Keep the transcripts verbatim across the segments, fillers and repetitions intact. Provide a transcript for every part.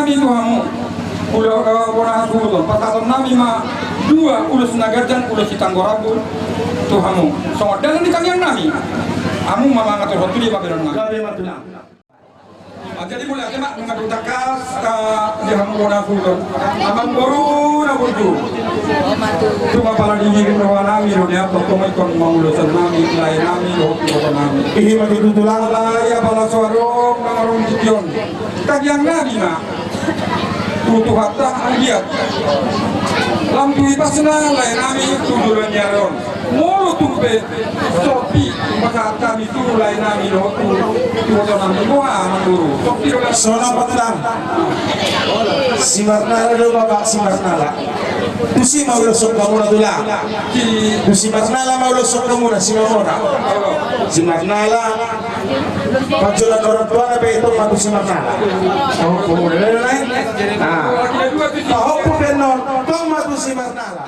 Nami tu hamu, ulos, eh, bona hasuhuton, pasahaton nami ma dua ulos na ganjang, ulos sitanggo rambu tu hamu. Songon dalan ni tangiang nami, hamu ma mangaturhon tu dia pambahenan nami. Gabe ma tulang. Ah, jadi mauliate ma, nunga dung tangkas, eh, di hamu bona hasuhuton. Amangboru na burju. Tung apala dihirim roha nami do, di atas tongon ikon ma ulosan nami, lae nami dohot iboto nami. Ihi ma tutu tulang. Alai apala so adong na marung tingki on. Tangiang nami ma tu Tuhanta anggiat lam tu ipasna lae nami tu joloan ni ari on. Molo tung pe sorpi pasahat hami tu lae nami dohot tu iboto nami, boha amangboru? Sorpi do lae. Sonang ma tulang. Simarnala do bapak, simarnala. Tusi ma ulos songkamuna tulang. Tusi marnala ma ulos songkamuna, simamora. Simarnala. Panjolak orang tuana pe, tong ma tu simarnala. Pahompu muna, lae nai. Ah. Pahompu pe annon, tong ma tu simarnala.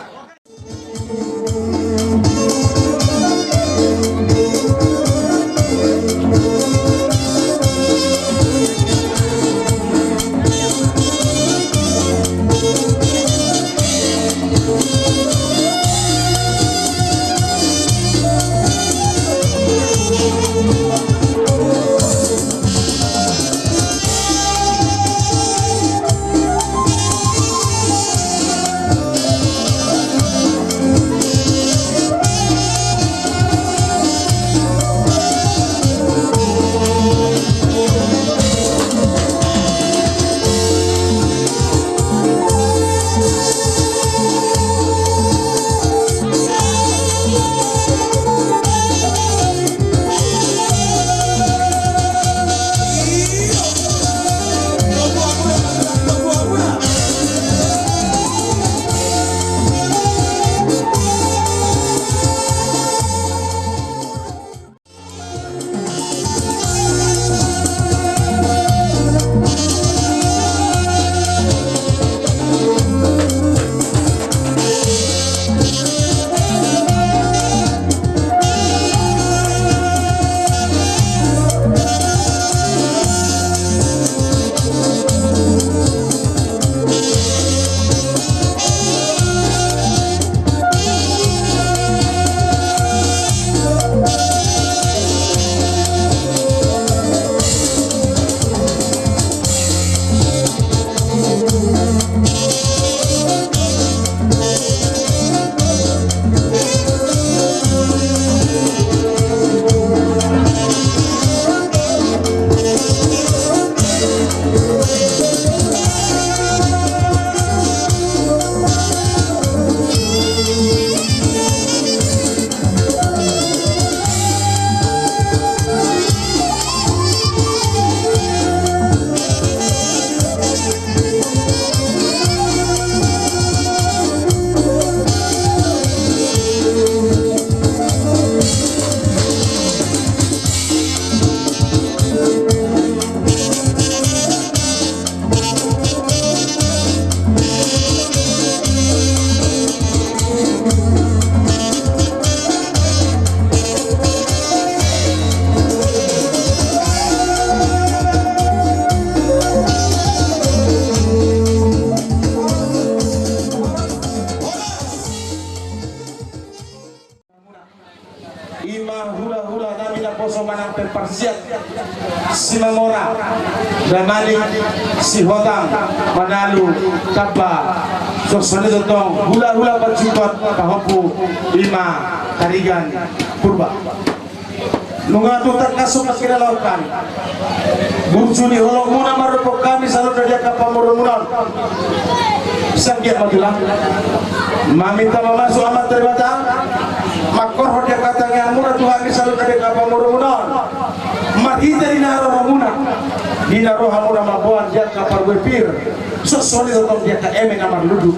Ima hulahula nami naposo manang pe parsiat, Simamora, Damani, Sihotang, Manalu, Tamba, songon i tong hulahula Panjukut, pahompu ima Tarigan Purba. Nunga tung tangkas so mangkilalaon hami. Burju ni holongmuna mandok hami saluhutna di angka pamoruonmuna on. Sai anggiat ma tulang. Maminta mamasu Amanta Debata manghorhon di angka tangiangmuna tu hami saluhutna di angka pamoruonmuna on. Marhite di na rohamuna, di na rohamuna mamboan di angka parbue pir. Songon i tong di angka eme na marlundu.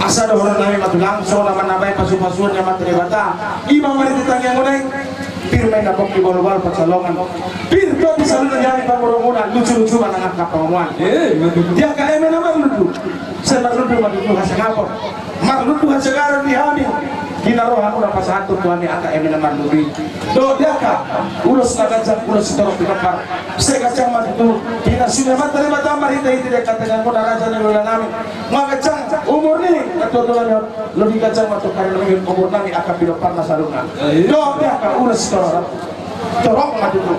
Asa dohonon nami ma tulang, songon na manambai pasupasuon ni Amanta Debata. Ima marhite tangiangmuna i. Pir ma inna pongki balubalu pansalongan. Pir Di saluhutna di hami pamoruonmuna, lucu-lucu ma nang angka pangomoan. Eh, ima tutu. Di angka eme na marlundu, sai marlundu ma tutu hasangapon, marlundu hasagaron di hami. Di na rohamuna pasahathon tu hami angka eme na marlundu i. Dohot di angka ulos na ganjang, ulos sitorop pinompar, sai ganjang ma tutu. Di na sumemanta Debata marhite-hite di angka tanganmuna, raja ni hulahula nami, ma ganjang umur ni natua-tua nami on, lobi ganjang ma tu hami umur nami angka pinomparna saluhutna. Dohot di angka ulos sitorop, torop ma tutu.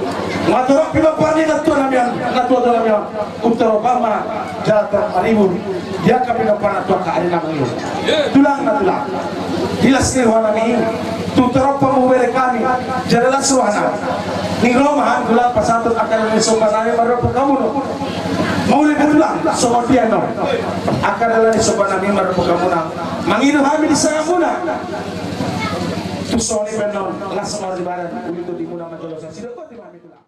Nga torop pinompar ni natua-tua nami on, natua-tua nami on, umtorop ma jala torop maribur di angka pinomparna tu angka ari na mangihut. Tulang na tulang, di las ni roha nami i, tung torop hamu hubereng hami jala las roha nami. Naeng ro ma hami tulang pasahathon angka dala ni somba nami mardongan hamu on. Mauliate tulang, songon dia annon angka dala ni somba nami mardongan hamu on. Mangido hami di sagamuna. Tung songon i pe annon, las ma di badan, uli tondimuna manjalo. Sai sidok boti ma hami tulang.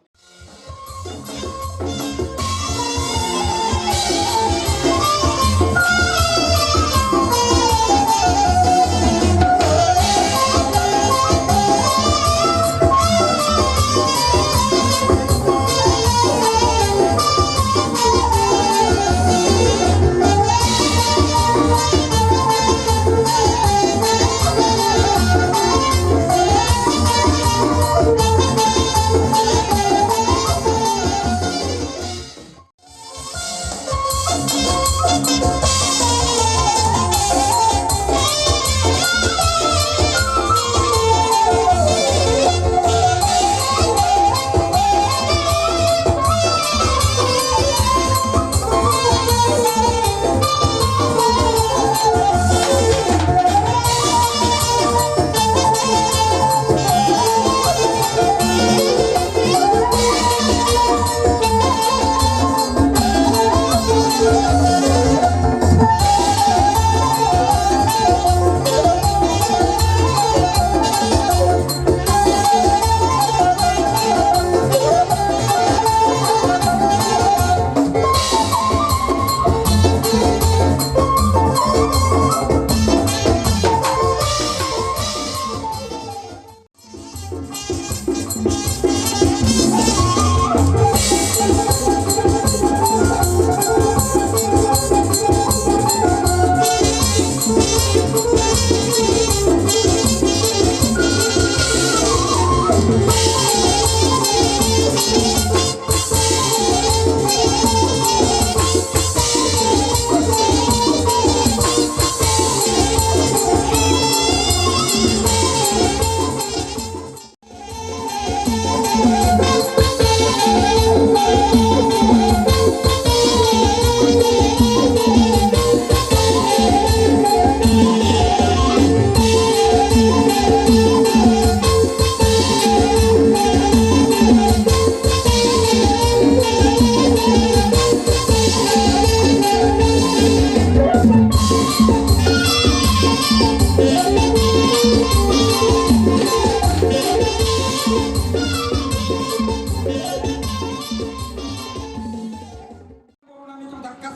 Boru nami, tung tangkas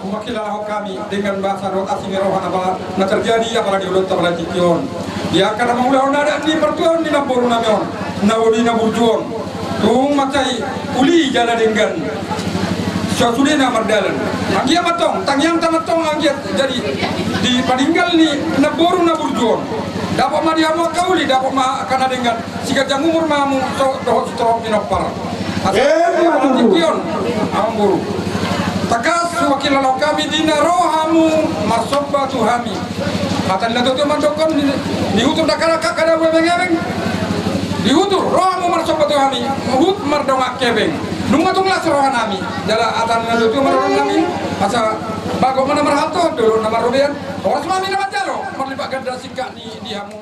hupakilalahon hami denggan basa dohot asi ni roha na terjadi apala di ulaonta apala di tingki on. Di angka na mangulahon adat ni partuaon ni namboru nami on, na uli na burju on, tung mansai uli jala denggan sasudena mardalan. Anggiat ma tong tangiangta ma tong anggiat jadi di paninggal ni namboru na burju on, dapot ma di hamu angka uli, dapot ma angka na denggan. Siganjang umur ma hamu dohot sitorop pinompar. Asa, eh, tingki on, amangboru, tangkas hupakilalahon hami di na ro hamu marsomba tu hami. Hata ni natuatua mandokkon, di hutur dangka-dangka, kada boe ebeng-ebeng. Di hutur ro hamu marsomba tu hami, huhut mardongan hepeng. Nunga tung las roha nami. Jala hata ni natuatua mandokkon hami, asa bagot ma na marhalto, dolok na marrobean. Horas ma hami na manjalo, marlipat ganda singkat ni di hamu.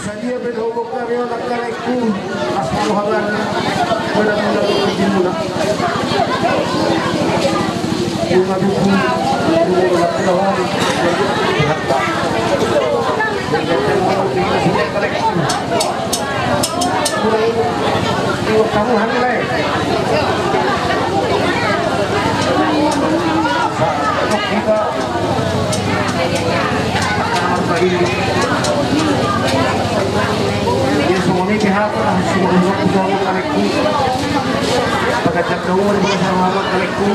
Sadia pe dohot hami on angka laengku, las ni roha nami, mula-mula dohot di mula. Mula duku, mula mula hami. Taruhan, le. Sa-, tok hita. Ia songon i pe hata, songon i pe hata, kalengku. Paganjang na umur, paganjang na umur, kalengku.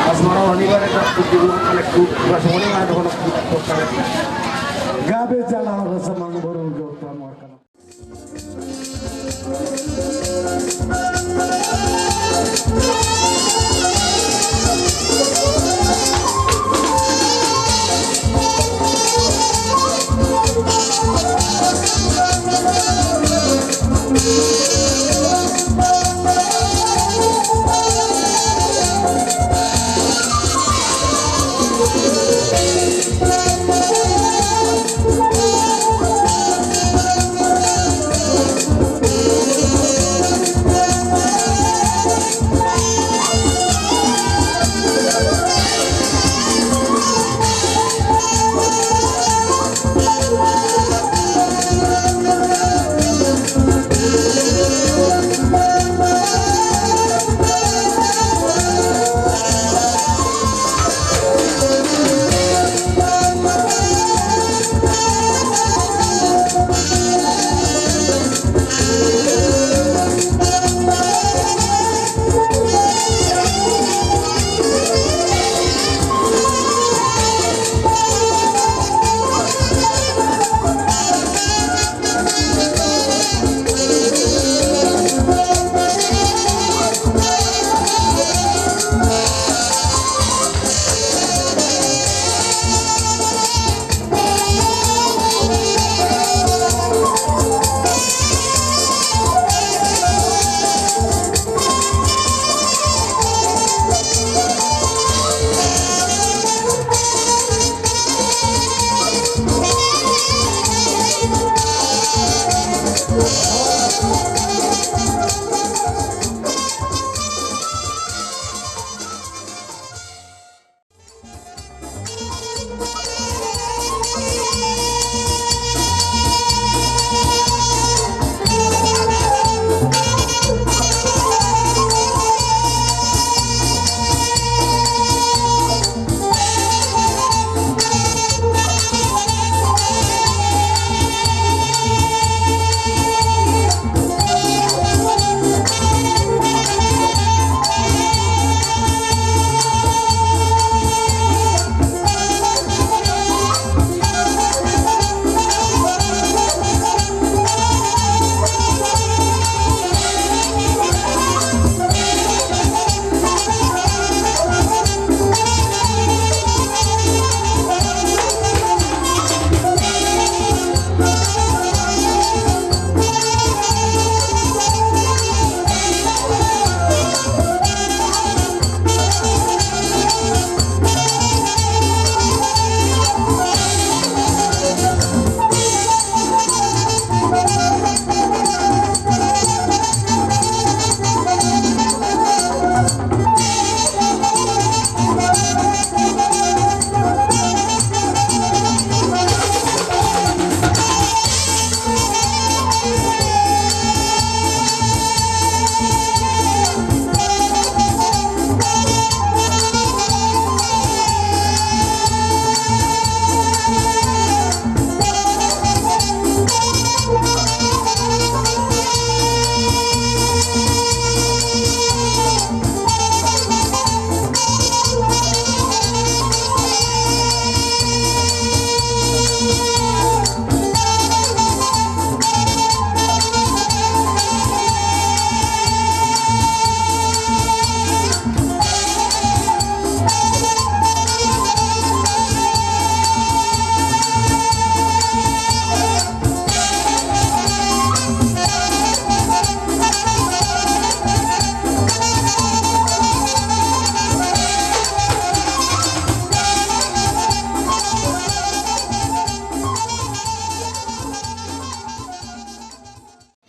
Asa marau ni barang, kalengku. Asa songon i, ada kalengku, kalengku. Gabe jala rasa mangboru, jota muakana.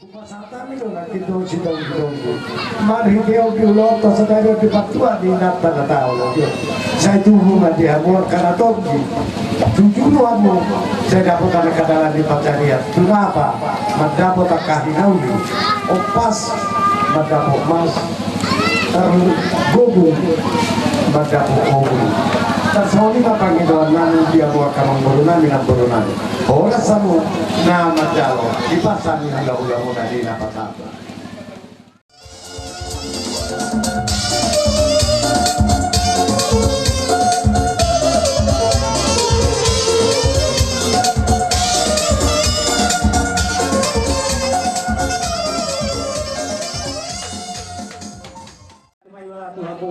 Hupasahat hami do nangkin tu sitonggi-tonggi. Marhite on di ulaonta sadari on di partua ni inanta na tau on. Sai tubu ma di hamu angka na tonggi. Tubu do hamu. Sai dapot angka dalan ni pansarian. Tung apa? Mandapot angka hinauli. Ompas. Mandapot mas, targogong mandapot obu. Tarsongon i ma pangidoan nami di hamu angka amangboru nami, namboru nami. Horas hamu na manjalo, dipasahat hami hulahula muna di na pasahat.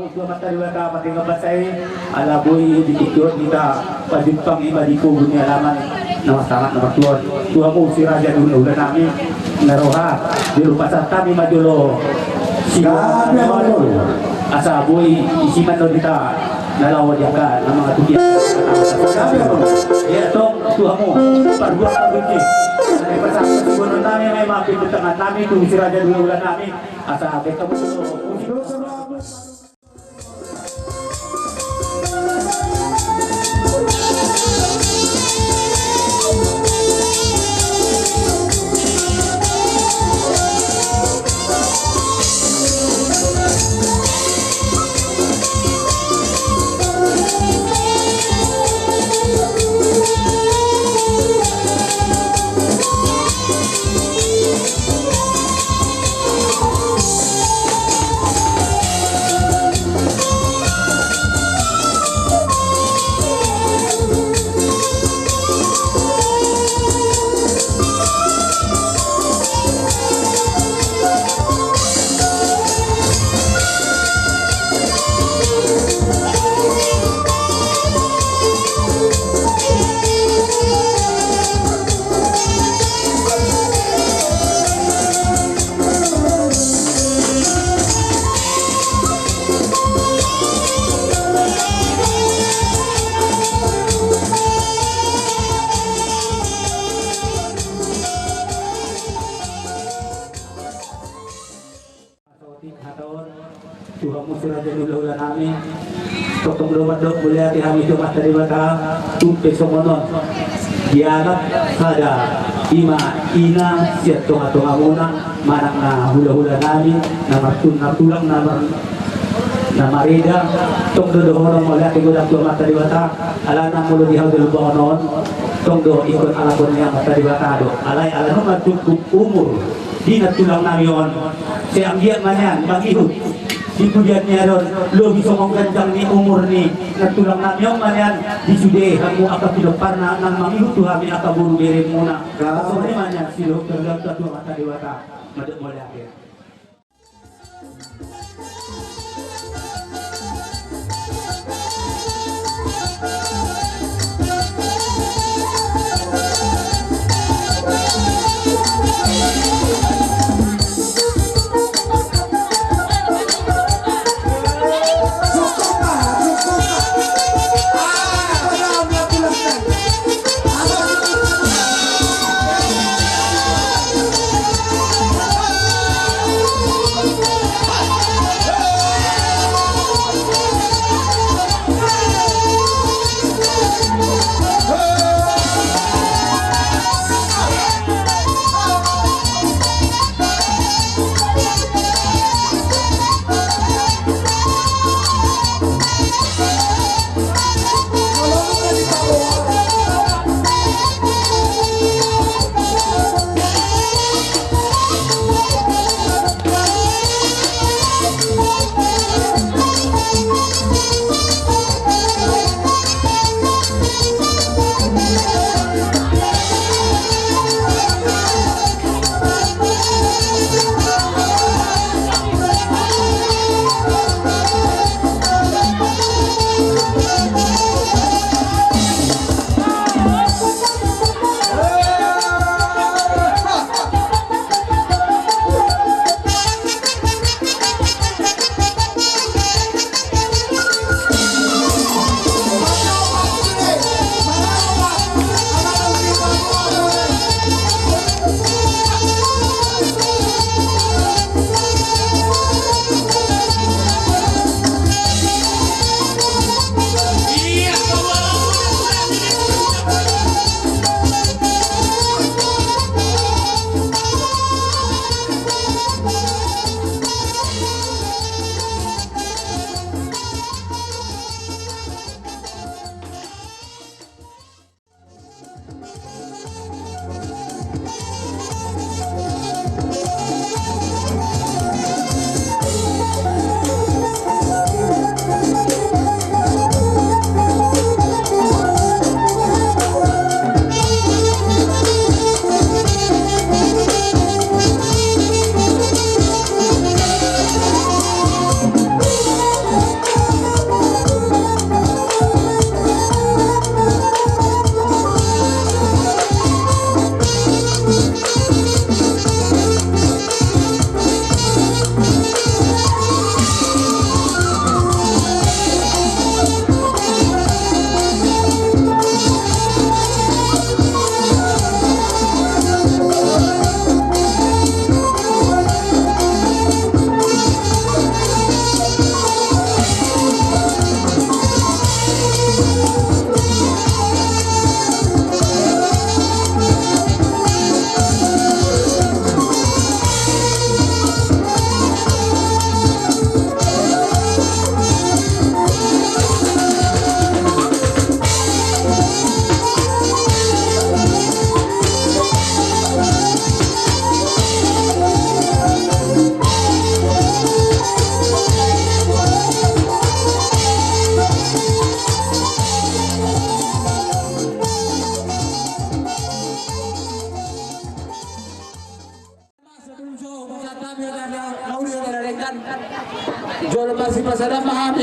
Tua Amanta Debata, pardenggan basa i, ala boi di tingki on hita pajumpang i ma di pogu ni alaman na marsangat na martua on. Tu hamu si raja ni hulahula nami, na roha, jolo pasahat hami ma jolo. Sigabe ma jolo. Asa boi isi ma on hita na laho di angka na mangatuki. Gabe ma jolo. Ia tong tu hamu, pargual pargonsi. Pasahat siboanon nami ma i, ma pintu tangan nami tu si raja ni hulahula nami. Asa beta musuh. Saotik hata on tu hamu si raja ni hulahula nami. Tongtong do mandok mauliate hami tu Amanta Debata. Tung pe songon on, dialap sada i ma ina sian tongatongamuna, manang na hulahula nami na martulang, na mar, na mareda. Tong do dohonon mauliate godang tu Amanta Debata. Alana molo di hau Jolombangon on, tong do ingkon alapon ni Amanta Debata do. Alai ala nunga cukup umur di nantulang nami on, sai anggiat ma nian mangihut di pujian ni ari on, lobi songon ganjang ni umur ni nantulang nami on ma nian di sude hamu angka pinomparna nang mangihut tu hami angka boru beremuna. Songon i ma nian sidohot tu Amanta Debata. Mandok mauliate.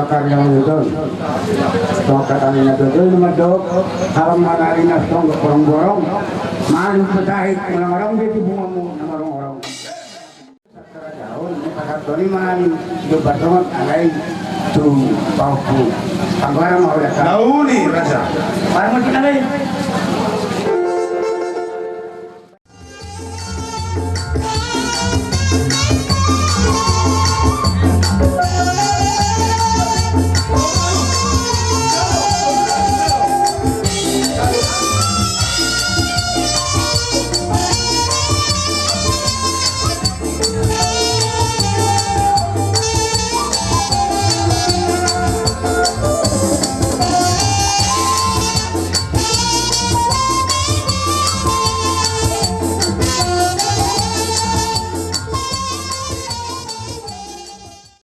Bakar yang nonton. Tongkat angin na tutu ini mandok. Halam mana ari na songgok borong-borong. Manu petahit, orang-orang dia di bungamu, nama orang-orang. Sakara daun, ini pasal toni mani, hidup basongan, alai tu pahuphu. Panggara mau datang. Dauni, raja. Parmu tu alai.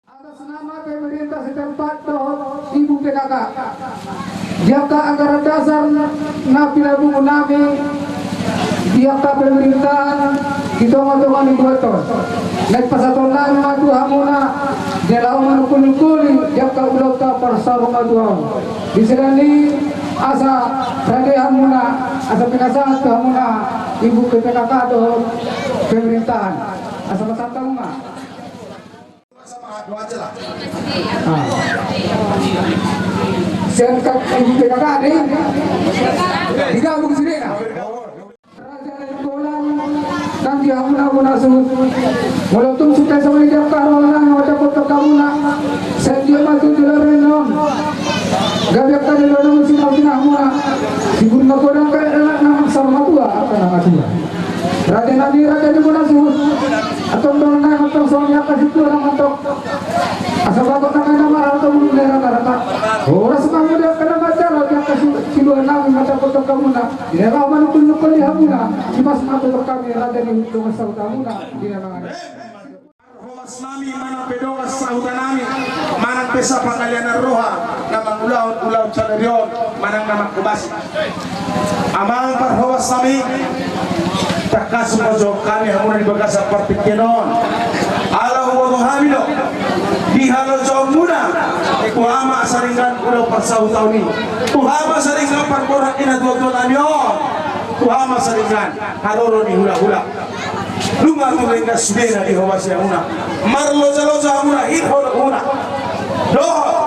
Atas nama pemerintah setempat dohot ibu P K K, di angka anggaran dasar na pinabungun nami di angka pemerintahan di tonga-tonga ni buat on, naeng pasahaton nami ma tu hamuna, di laho manungkun-nungkuni di angka ulaonta parsaurmatua on. Di siala ni Asa rade hamuna, asa pinasahat tu hamuna ibu P P K K dohot pemerintahan. Asa pasahat hamu ma. Ah. Sian ibu P P K K, digabung sudena. Raja Nainggolan, nang di hamuna bona suhut. Molo tung sude songon i di angka roha nami, mata potok hamuna. Sai dia ma tu joloan on. Gabe angka di roha nami sinamot ni hamuna. Di guru na godang angka anak nang sama tua, angka na matua. Raja nami, raja ni bona suhut. Antong dohot nami, antong songon i angka situa nang antong. Asa bagot nami na marhalto bulu ni rata-rata. Horas ma hamu di angka na manjalo di angka si-, situa nami, mata potok hamuna. Di na laho manungkun-nungkun di hamuna, sipas ma tutu hami raja ni dongan sahuta muna, di na mangan. Horas nami manang pe dongan sahuta nami, manang pe sapangalianan roha, na mangulahon ulaon sadari on, manang na manghobasi. Amang parhoras nami, tangkas ma jo hami hamuna di bagasan partingkian on. Ala huboto hami do, di halojaon muna, tu hami asa denggan ulaon parsahutaon i. Tu hami asa denggan parborhat ni natuatua nami on. Tu hami asa denggan haroro ni hulahula. Nunga tu denggan sudena dihobasi hamuna. Marlojaloja hamuna, hit holok muna. Dohot.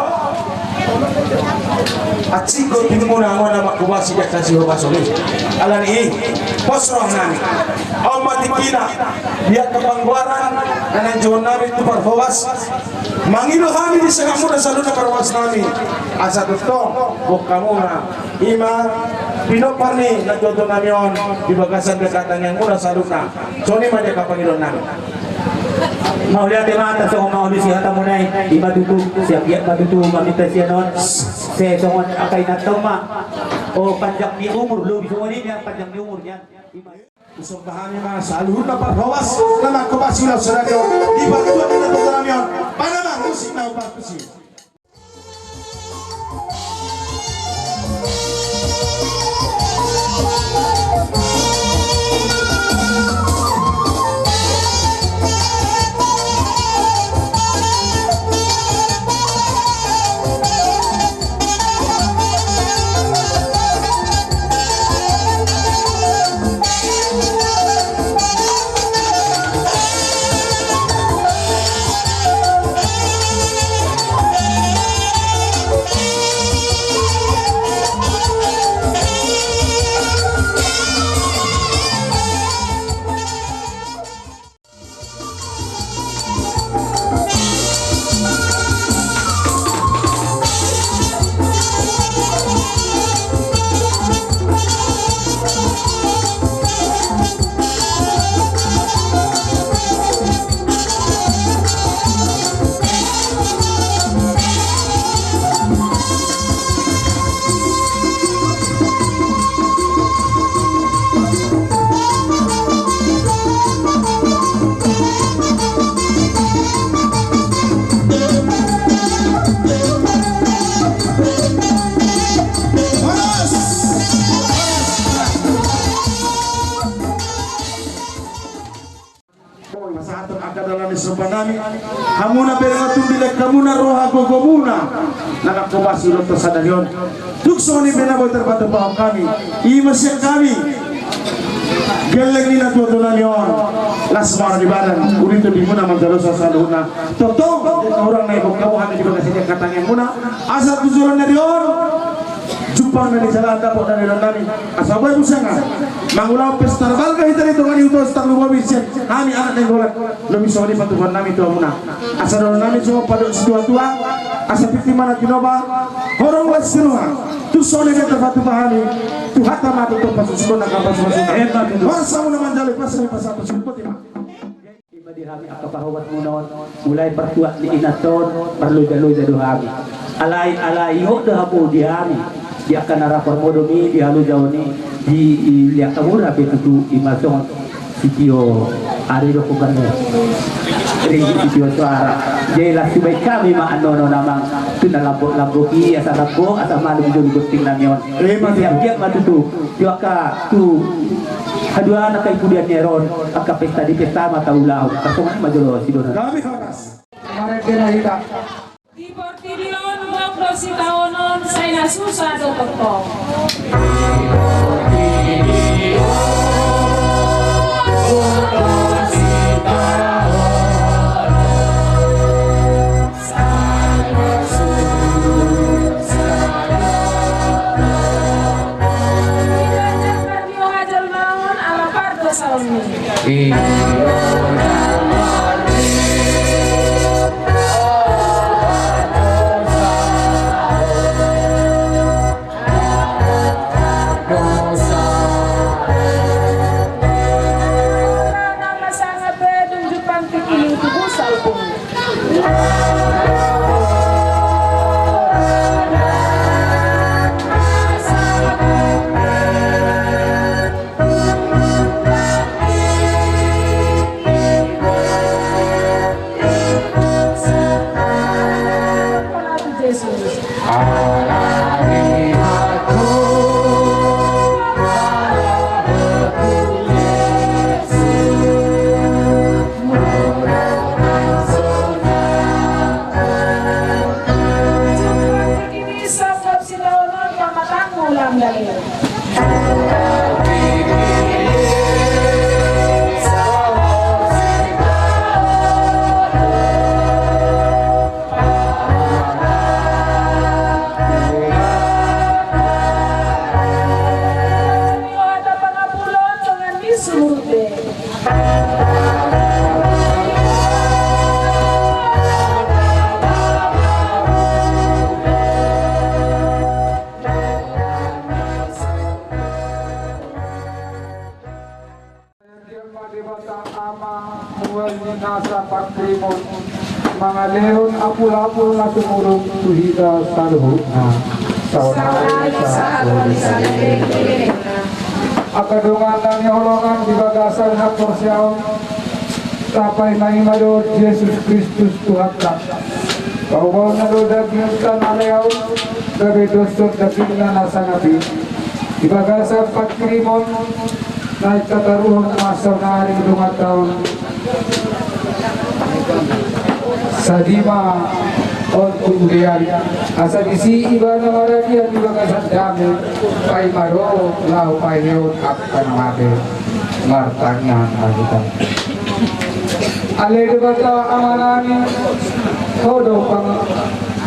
Asing do tingmuna hamuna na manghobasi di angka sihobason i. Alani i, pos roha nami. On ma tingkina, di angka panggoaran, na naeng jalo nami tu parhobas. Mangido hami di sangap muna saluhutna parhoras nami. Asa tongtong, boan hamuna. Ima, pinompar ni natuatua nami on, di bagasan angka tangiang muna saluhutna. Songon i ma di angka pangidoan nami. Mauliate ma, asa songon mauliate hata muna i, ima tutu, sai anggiat ma tutu, maminta sian on, sai songon angka inanta on ma, o panjang ni umur, lobi songon i nian, panjang ni umur nian. Ima. Husomba hami ma saluhutna parhobas, na manghobasi ulaon sadari on, di partuat ni natuatua nami on, mana ma musik na hupartusi. Pasahathon angka dalan ni somba nami. Hamuna bere ma tung dilehon hamuna roha gogomuna na manghobasi ulaonta sadari on. Tung songon i pe na boi tarpatupa hami, ima sian hami gelleng ni natuatua nami on, las ma di badan, uli tondimuna manjalo saluhutna. Tongtong hurang na iboan hamu hami di bagasan angka tangiang muna. Asa tu joloan ni ari on jumpang na nijalahan, dapot na nilehon nami. Asa boi muse nangkin mangulahon pesta na balga hita di tonga ni Huta Sitarlumobi sian hami anak Nainggolan. Lobi songon i patupaon nami tu hamuna. Asa dohonon nami songon pandok ni situatua, asa pitu ma na tinopa, horong las ni roha. Tung songon i pe tarpatupa hami, Tuhanta ma tongtong pasupasu na, pasupasu na. Emma tutu. Horas hamuna manjalo, pas hami pasahat tu si Tuhan. Ima di hami angka parhobas muna on, mulai partuat ni inanta on, marlojaloja do hami. Alai, alai, ihot do hamu di hami, di angka na ra parmodom i, di halojaon i, di, di angka mura pe tutu, ima songon sitio ari do kuban i. Ring sitio soara. Jadi las tu baen hami ma annon on amang, tu na lambok-lambok i, asa lambok, asa malum jolo gonting nami on. Ima tutu. Siap-siap ma tutu. Tu angka tu haduan angka i pudian ni ari on, angka pesta di pesta ma taulahon. Asa songon i ma jolo sidohonon. Kami horas. Marende ma hita. Di portibi on, Sitaonon sai na susa do tongtong. Di na jangkar ni hajolmaon ala pardosaon ni. Sangkap sitaonon pamatangmu lam daging. Hata pangapulon dongan ni sumurut be. Debata Ama, mual ni nasa pangkirimon, mangalehon apul-apul na sumurung tu hita saluhutna. Saonari sahat tu saleleng ni lelengna. Angka dongan na hinaholongan di bagasan haporseaon, tapaima-ima do Jesus Kristus Tuhanta. Paubaonna do dagingta na leaon, gabe doshon dagingna na sangap i. Di bagasan pangkirimon, naeng tataruhon ma saonari donganta on. Sadima on tu udean, asa disi ibana maradian di bagasan dame, paima do laho paeheon angka na mate. Martangiang ma hita. Ale Debata Amanami, Ho do pang-,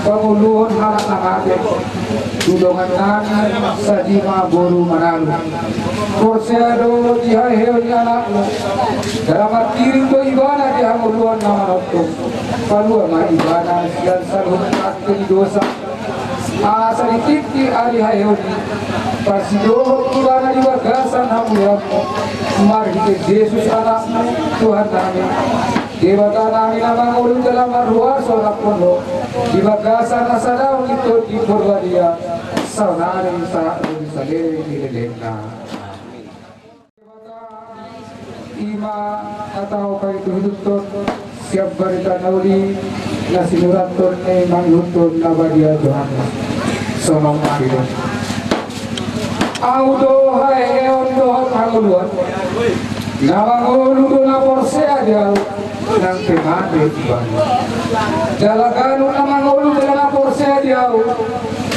pangoluhon halak na mate. Tu dongannami Sadima boru Manalu. Porsea do di haheheon ni anakmu. Jala martiru do ibana di hangoluan na manongtong. Palua ma ibana sian saluhut pangke ni dosa. Asa di tingki ari haheheon i, parsidohot ibana di bagasan hamulianmu. Marhite Jesus anakmu, Tuhannami. Debatanami na mangolu jala marhuaso, ramponon Ho di bagasan hasadaon ni Tondi Porbadia, saonari sahat tu saleleng ni lelengna. Ima na tahu paituhutton sian Barita na Uli na sinurathon ni mangihuthon na badia Johannes. Songon on ma didok. Ahu do haheheon dohot hangoluan. Na mangolu do na porsea di Ahu, nang pe mate ibana. Jala ganup na mangolu jala na porsea di Ahu,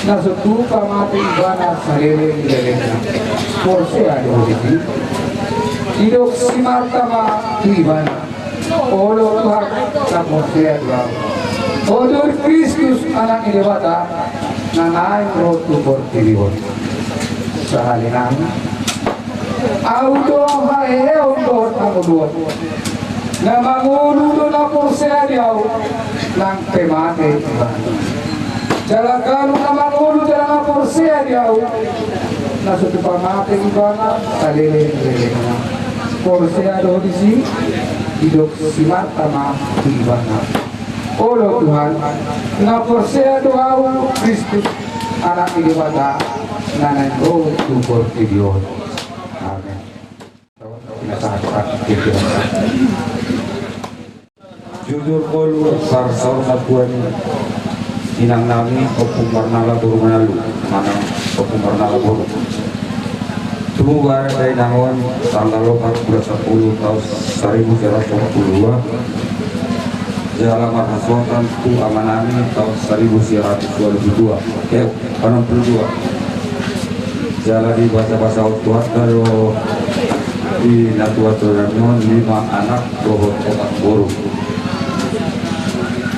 na so tupa mate ibana saleleng ni lelengna. Porsea do ho disi? Didok si Marta ma tu ibana. Olo Tuhan, na porsea do ahu. Ho do Kristus, Anak ni Debata, na naeng ro tu portibi on. Sahali nai. Ahu do haheheon dohot hangoluan. Na mangolu do na porsea di ahu, nang pe mate ibana. Jala ganup na mangolu jala na porsea di ahu, na so tupa mate ibana saleleng ni lelengna. Porsea do ho disi? Didok si Marta ma tu ibana. Olo Tuhan, na porsea do ahu Kristus, Anak ni Debata, na naeng ro tu portibi on. Amen. Jujur ngolu parsaurmatuan inang nami Ompu Marnala boru Manalu, manang Ompu Marnala boru. Tumomba hita inang on tanggal opat bulan sapuluh taon saribu sembilan ratus opat puluh dua. Jala marhasohotan tu amanami taon saribu sia ratus walu pulu dua, eh, onom pulu dua. Jala dibasabasahon Tuhanta do di natuatuanami on lima anak dohot opat boru.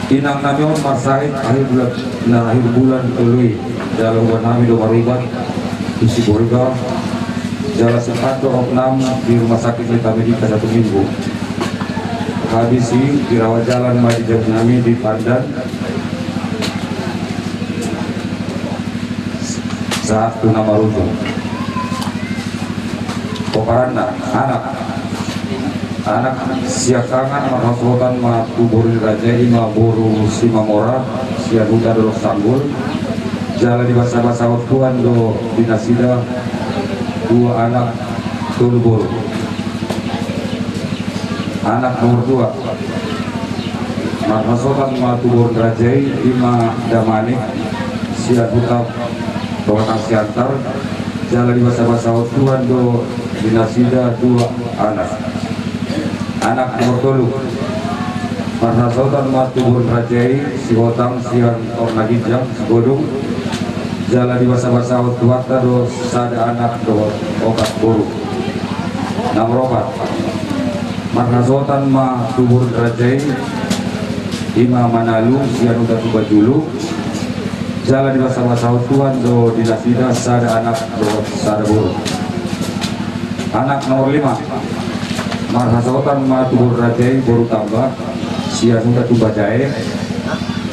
Inangnami on marsahit akhir bulan, na akhir bulan tolu i. Jala hubanami do marubat tu Sibolga. Jala sempat do opnam di rumah sakit Metamedika satu minggu. Habis i dirawat jalan ma di jabu nami di Pandan. Sahat tu na marujung. Pomparanna, anak. Anak siangkangan marhasohotan ma tu boru ni raja i, ima boru Simamora sian huta Dolok Sanggul. Jala dibasabasahon Tuhan do di nasida dua anak tolu boru. Anak nomor dua marhasohotan ma tu boru ni raja i, ima Damanik sian huta Pematang Siantar. Jala dibasabasahon Tuhan do di nasida dua anak. Anak nomor tolu marhasohotan ma tu boru ni raja i, Sihotang sian Tornaginjang, Sigodung. Jala dibasabasahon Tuhanta do sada anak dohot opat boru. Nomor opat marhasohotan ma tu boru ni raja i, ima Manalu sian huta Tumbajulu. Jala dibasabasahon Tuhan do di nasida sada anak dohot sada boru. Anak nomor lima marhasohotan ma tu boru ni raja i, boru Tamba sian huta Tumbajae.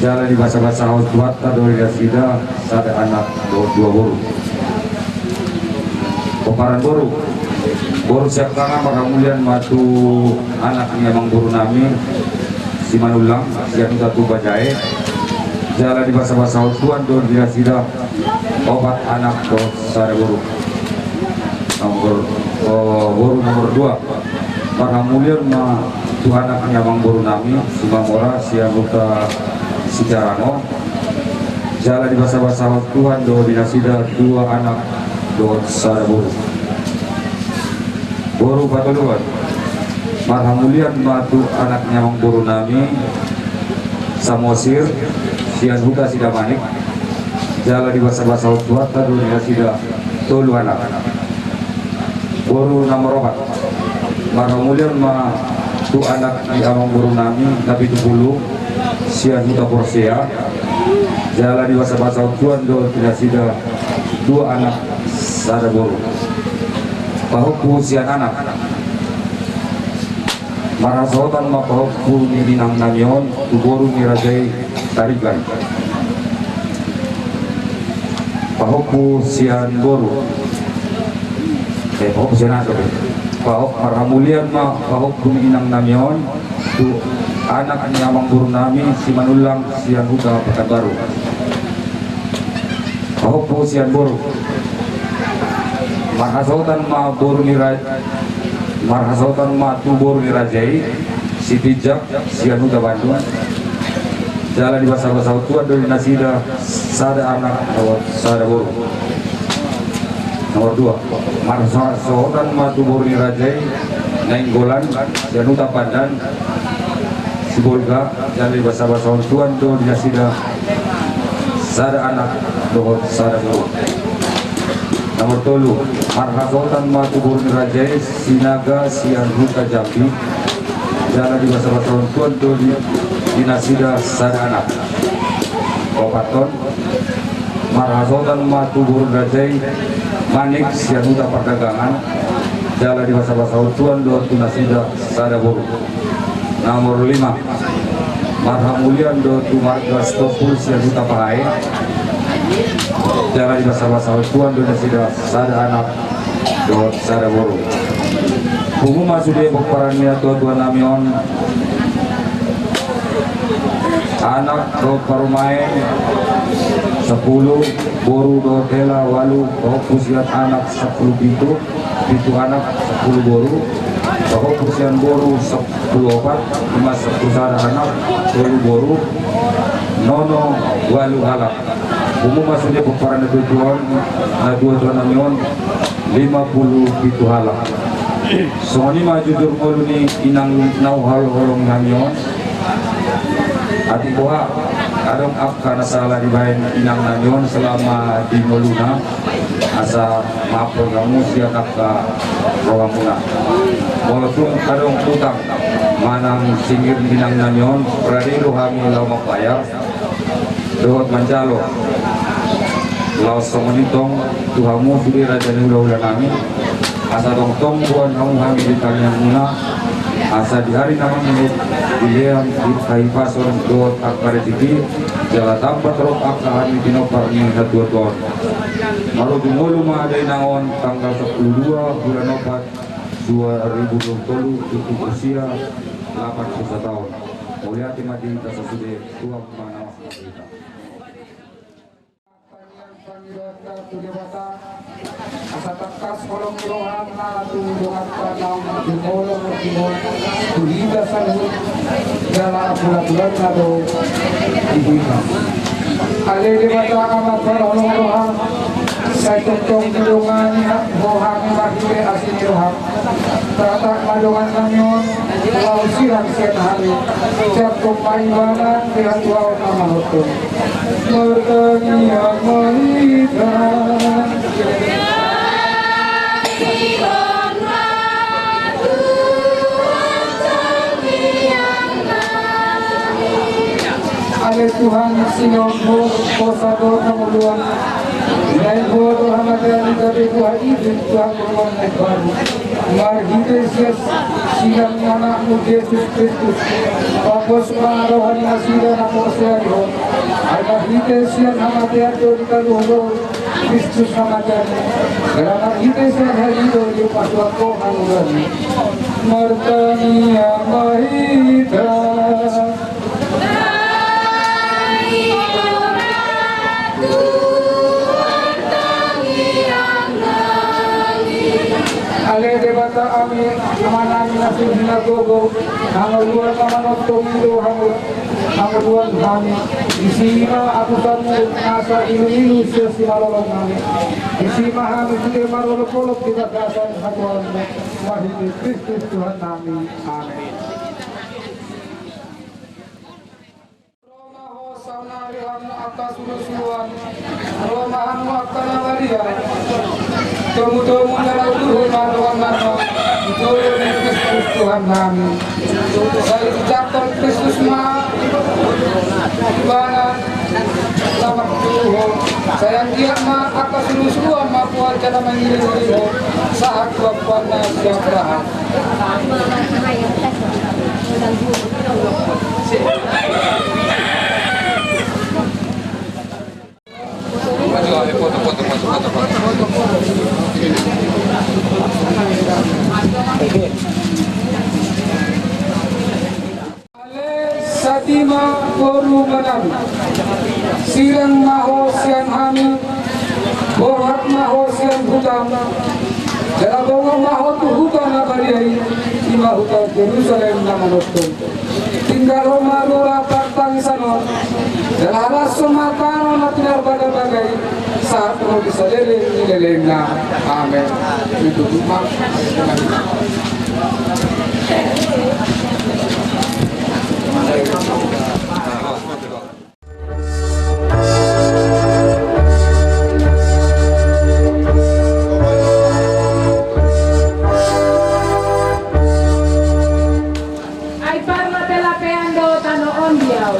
Jala dibasabasahon Tuhanta do di nasida sada anak dohot dua boru. Pomparan boru. Boru siangkangan marhamulian ma tu anak ni amangboru nami Simanullang sian huta Tumbajae. Jala dibasabasahon Tuhan do di nasida opat anak dohot sada boru. Nomor, oh, boru nomor dua marhamulian ma tu anak ni amangboru nami Simamora sian huta Sijarangon. Jala dibasabasahon Tuhan do di nasida dua anak dohot sada boru. Boru patoluhon marhamulian ma tu anak ni amangboru nami Samosir sian huta Sidamanik. Jala dibasabasahon Tuhanta do di nasida tolu anak. Boru nomor opat marhamulian ma tu anak ni amangboru nami Napitupulu sian huta Porsea. Jala dibasabasahon Tuhan do di nasida dua anak sada boru. Pahompu sian anak. Marhasohotan ma pahompu ni inang nami on tu boru ni raja i Tarigan. Pahompu sian boru. Eh, pahompu sian anak. Pahompu, marhamulian ma pahompu ni inang nami on tu anak ni amangboru nami Simanullang sian huta Pekanbaru. Pahompu sian boru. Marhasohotan ma boru ni ra-, marhasohotan ma tu boru ni raja i, Sitinjak sian huta Bandung. Jala dibasabasahon Tuhan do di nasida sada anak dohot sada boru. Nomor dua. Marhasohotan ma tu boru ni raja i, Nainggolan sian huta Pandan, Sibolga. Jala dibasabasahon Tuhan do di nasida sada anak dohot sada boru. Nomor tolu. Marhasohotan ma tu boru ni raja i, Sinaga sian huta Jambi. Jala dibasabasahon Tuhan do di, di nasida sada anak. Opat on. Marhasohotan ma tu boru ni raja i, Manik sian huta Pardagangan. Jala dibasabasahon Tuhan do tu nasida sada boru. Nomor lima. Marhamulian do tu marga Sitompul sian huta Pahae. Jala dibasabasahon Tuhan do nasida sada anak dohot sada boru. Pungu ma sude pomparan ni natuatua nami on. Anak dohot parumaen sampulu, boru dohot hela ualu, pahompu sian anak sampulu pitu, pitu anak sampulu boru, pahompu sian boru sampulu opat, ima sampulu sada anak, tolu boru, nono ualu halak. Pungu ma sude pomparan ni natuatua on, natuatua nami on, lima pulu pitu halak. Songon i ma jujur ngolu ni inang na hinaholongi nami on. Atik boha adong angka na sala dibaen inang nami on selama di ngoluna, asa maaphon hamu sian angka rohamuna. Molo tung adong utang manang singir ni inang nami on, rade do hami laho mambayar dohot manjalo. Laos songon i tong tu hamu sude raja ni hulahula nami, asa tongtong boan hamu hami di tangiangmuna, asa di ari na mangihut dilehon hahipason dohot angka rezeki, jala tamba torop angka hami pinompar ni natuatua on. Marujung ngolu ma dainang on tanggal sampulu dua bulan opat dua ribu dua pulu tolu, tutup usia lapan pulu sataon. Mauliate ma di hita sasude, Tuhan ma na mangihut hita. Tangiang pangidoanta tu Debata, asa tangkas holong ni rohana tu donganta naung jumolo marjumolo tu hita saluhut, jala bulanbulanta do di hita. Ale Debata Ama parholong roha, sai tongtong didongani ho hami marhite asi ni roham. Tata ma dongan nami on, laos sirang sian hami, jangkon ma ibana di hatuaon na manongtong. Martangiang ma hita. Ale Tuhan, sinamot Ho, Ho sahat do hangoluan. Naeng Ho do hamatean i, gabe Tuhan i do Tuhan hangoluan na imbaru. Marhite sian silang ni Anakmu Jesus Kristus, pos ma roha ni nasida na porsea di Ho. Ai marhite sian hamatean do ditaluhon Ho Kristus hamatean, jala marhite sian hami do dipasu-pasu Ho hangoluan. Martangiang ma hita. Ale Debata Ama nami na sumina gogo, hangoluan na manongtong i do hangoluan nami. Disi ma apusanmu nasa ilu-ilu sian simalolong nami. Disi ma hami sude marolopolop di bagasan hatuaonmu, marhite Kristus Tuhan nami. Amen. Ro ma Ho saonari hamu angka sulusuluan, ro ma hamu angka na badia. Tomutomu jala uduhon ma dongan nami on di jolo ni Kristus Tuhan nami. Sai dijangkon Kristus ma ibana lamak tu Ho. Sai anggiat ma angka sulusuluan mamboan jala mangiringiring Ho sahat tu apuanna si Abraham. Ale satima boru manami, sirang ma ho sian hami, borhat ma ho sian hutam, jala bongot ma ho tu huta na badia i, i ma huta Jerusalem na manongtong. Tinggal ho ma rura partangisan on, jala halashon ma tano na pinarbagabaga i, sahat tu saleleng ni lelengna. Amen. Ditutup ma. Ai parlapelapean do tano on di ahu.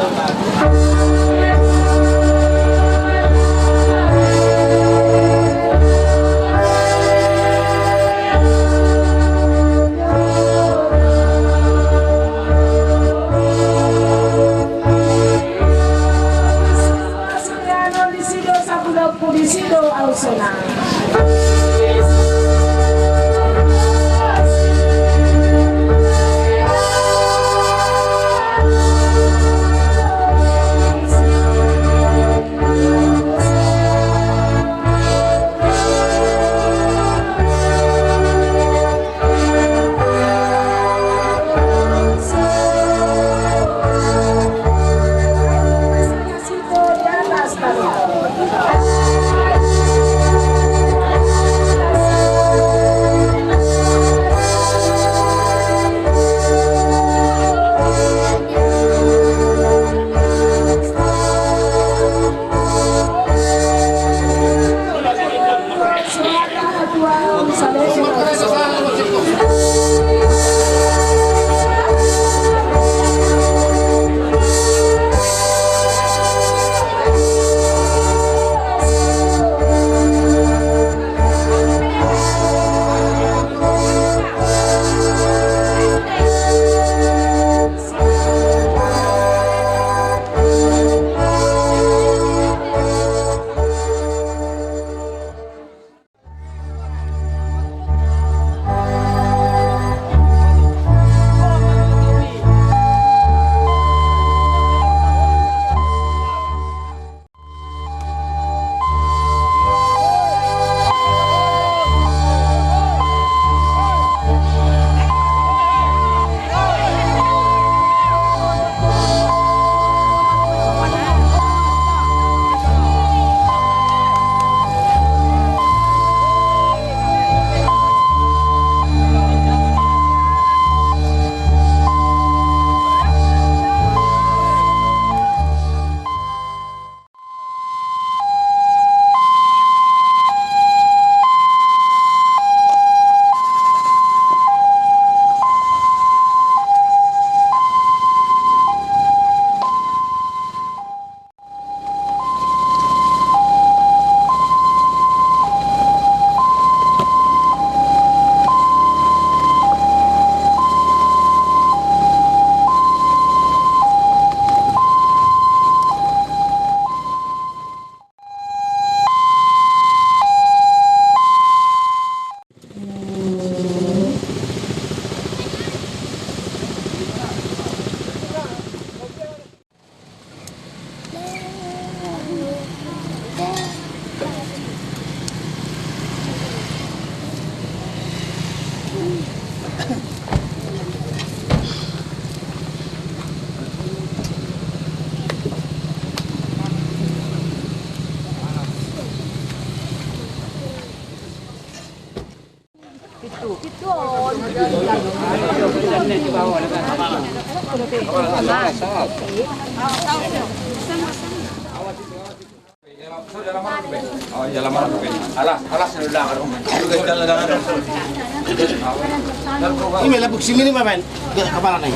Ima lapuk simini ma main. Gak kepala nai.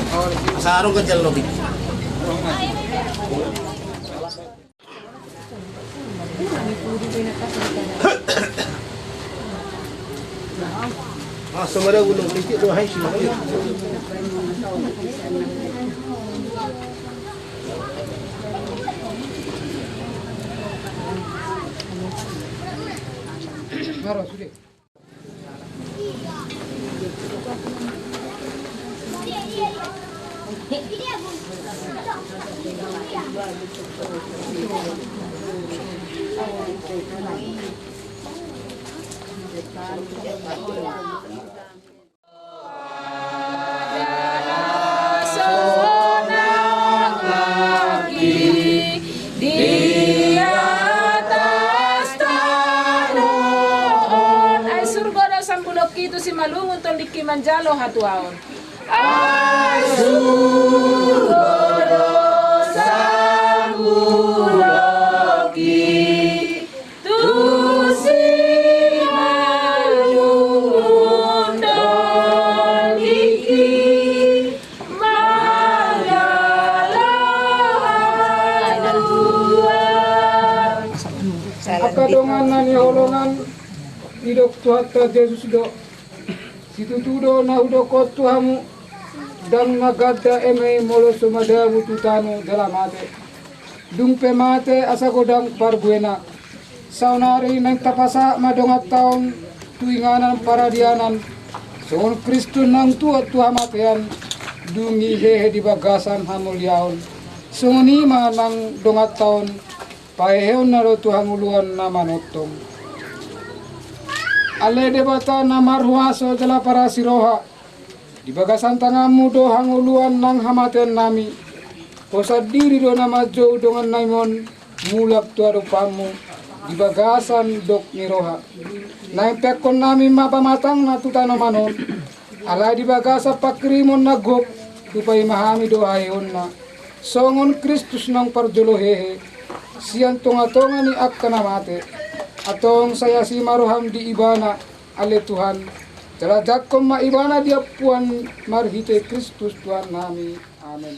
Asa arung ganjal lobi. Ah, sama ada gunung titik dua hai sih. Maro sudah. Sonang lagi di atas tano on. Ai surgo do sambulok i tusi malungun tondingki manjalo hatuaon. Ai surgo do sambulok i tusi malungun tondingki manjalo hatuaon. Angka dongan na hinaholongan, didok Tuhanta Jesus do: Situtu do na hudok on tu hamu, ndang na ganda eme molo so madabu tu tano jala mate. Dung pe mate asa godang parbuena. Saonari naeng tapasahat ma donganta on tu inganan paradianan, songon Kristus naung tuat tu hamatean, dung i hehe di bagasan hamuliaon. Songon i ma nang donganta on, paheheonna do tu hangoluan na manongtong. Ale Debata na marhuaso jala parasi roha, di bagasan tanganmu do hangoluan nang hamateannami. Ho sandiri do na manjou dongannami on mulak tu adopanmu di bagasan dok ni roha. Naeng peakkonnami ma pamatangna tu tanoman on, alai di bagasan pangkirimon na gok hupaima hami do haheheonna, songon Kristus naung parjolo hehe sian tongatonga ni angka na mate. Antong sai asi ma roham di Ibana, ale Tuhan, jala jangkon ma Ibana di ampuan marhite Kristus Tuhannami. Amen.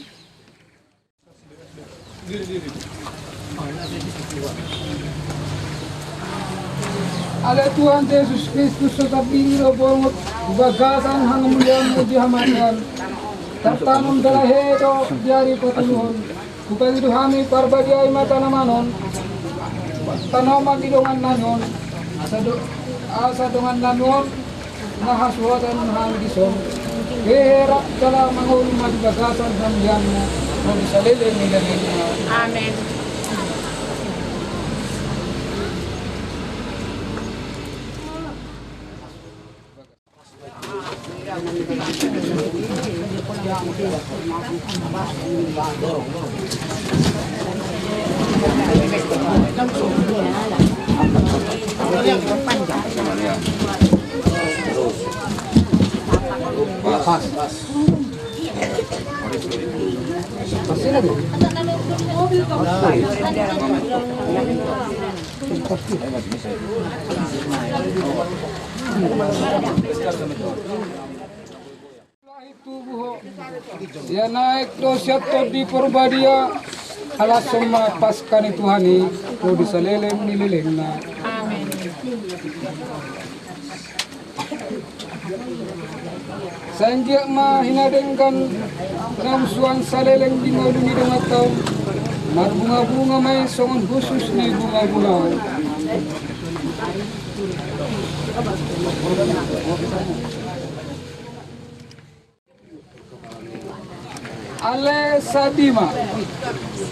Ale Tuhan Jesus Kristus, so sandiri do bongot di bagasan hamuliaonmu di hamatean. Tartanom jala hehe do di ari patoluhon. Hupangido hami, parbadiai ma tanoman on, tanoman ni dongannami on, asa do, asa dongannami on na hasuhoton hami dison, hehe rap jala mangolu ma di bagasan hamulianmu, ro di saleleng ni lelengna. Amen. Ia naek do sian Tondi Parbadia, halashon ma Paska ni Tuhan i, ro di saleleng ni lelengna. Amen. Sai anggiat ma hinadenggan na humusuan saleleng di ngolu ni donganta on, marbungabunga ma i songon hushus ni bungabunga on. Ale Sadima,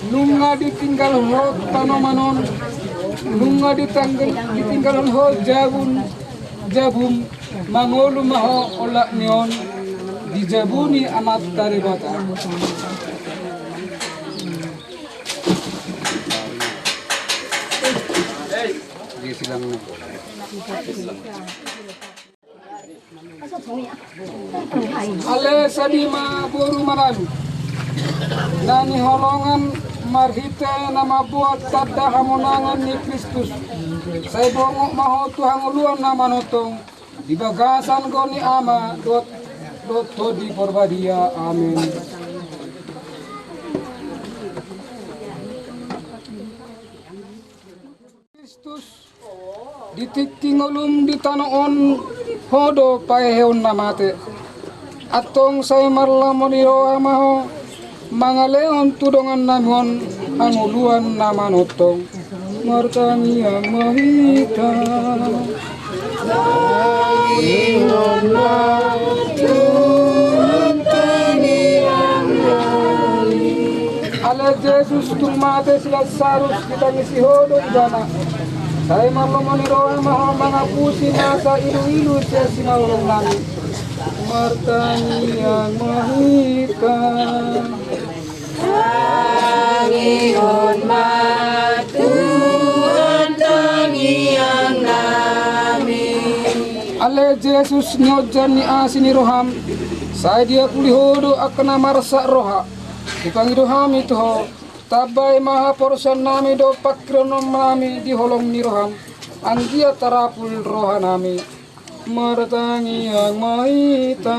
nunga ditinggalhon ho tanoman on, nunga ditanggal, ditinggalhon ho jabun, jabum, Mangolu ma ho olat ni on di jabu ni Amanta Debata. Ale sadi ma boru manalu, na niholongan marhite na mamboan tanda hamonangan ni Kristus, sai bongot ma ho tu hangoluan na manongtong, di bagasan goar ni Ama dohot, dohot Tondi Porbadia. Amen. Kristus, di tingki ngolum di tano on, ho do paheheon na mate. Antong sai marlomo ni roha ma ho mangalehon tu dongannami on hangoluan na manongtong. Martangiang ma hita. Ale Jesus, tung mate si Lasarus, ditangisi ho do ibana. Sai marlomo ni roha ma ho mangapusi nasa iluilu sian simalolongnami. Martangiang ma hita. Tangihon ma Tuhan tangiangnami. Ale Jesus, nionjar ni asi ni roham, sai diapuli ho do angka na marsak roha. Hupangido hami tu ho, tambai ma haporseaonnami dohot panghirimonnami di holong ni roham, anggiat tarapul rohanami. Martangiang ma hita.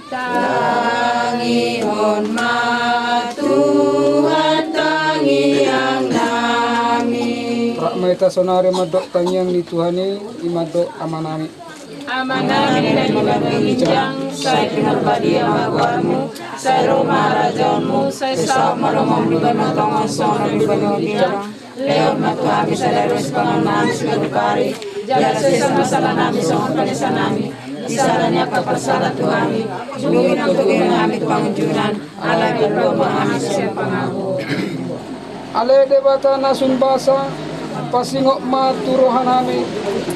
Tangihon ma Tuhan tangiangnami. Rap ma hita saonari mandok tangiang ni Tuhan i, i mandok Amanami. Amanami na di banua ginjang, sai pinarbadia ma goarmu, sai ro ma harajaonmu, sai saut ma lomomu di banua tonga on songon na di banua ginjang. Lehon ma tu hami sadari on sipanganon nami siganup ari, jala sesa ma salanami songon panesanami di sala ni angka parsala tu hami, dung i naung togihon hami tu pangunjunan, alai paluahon ma hami sian pangago. Ale Debata na sun basa, pasingot ma tu rohanami,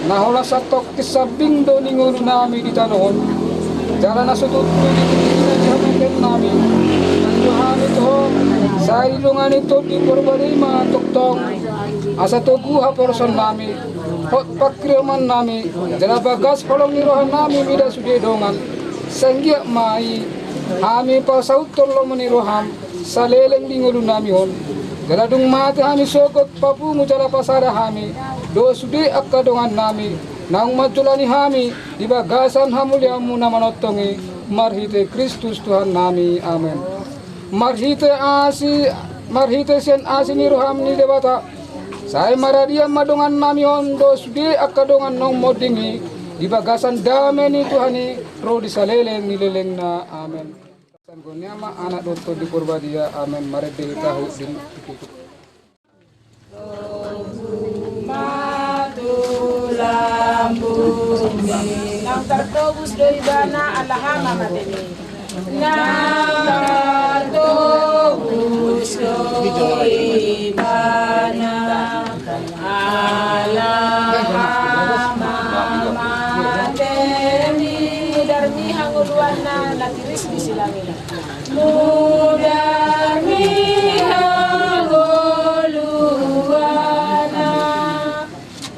na holan santongkin sambing do ni ngolunami di tano on. Jala na so tutu di tingkina di hamatennami, mangido hami tu ho, sai didongani Tondi Porbadia i ma tongtong, asa togu haporseaonnami, hot panghirimonnami, jala bagas holong ni rohanami mida sude dongan. Sai anggiat ma i hami pasauthon lomo ni roham, saleleng di ngolunami on. Jala dung mate hami sogot papungu jala pasada hami dohot sude angka dongannami naung manjolani hami di bagasan hamuliaonmu na manongtong i, marhite Kristus Tuhannami. Amen. Marhite asi, marhite sian asi ni roham ni Debata, sai maradian ma dongannami on dohot sude angka dongan naung monding i di bagasan dame ni Tuhan i ro di saleleng ni lelengna. Amen. Sanggo ni Ama, Anak dohot Tondi Porbadia. Amen. Marende hita hu di tutup. Togu ma tu lambungmi. Naung tartobus do ibana ala hamamateni. Naung tartobus do ibana ala hamamateni. Mudarmi hangoluanna na tiris di silangina. Mudarmi hangoluanna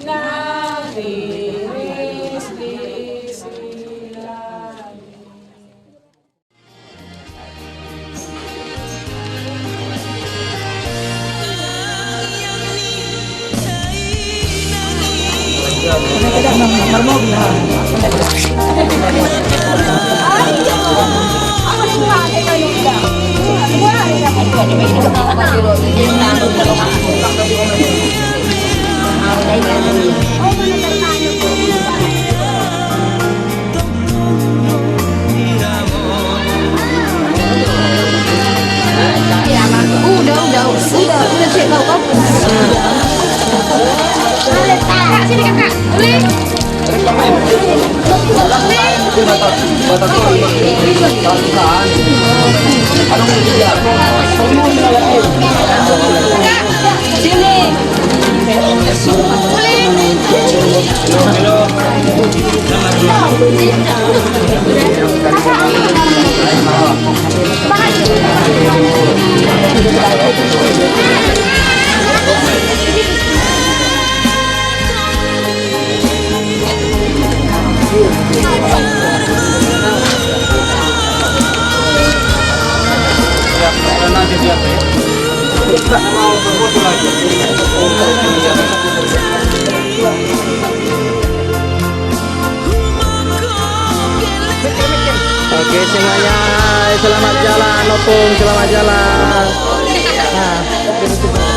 na tiris di silangina. Udah, udah, udah, udah, cek kau, kau. Kakak, sini, Kakak. Uli. Kakak. Oke, semuanya, selamat jalan, Opung, selamat jalan. Nah.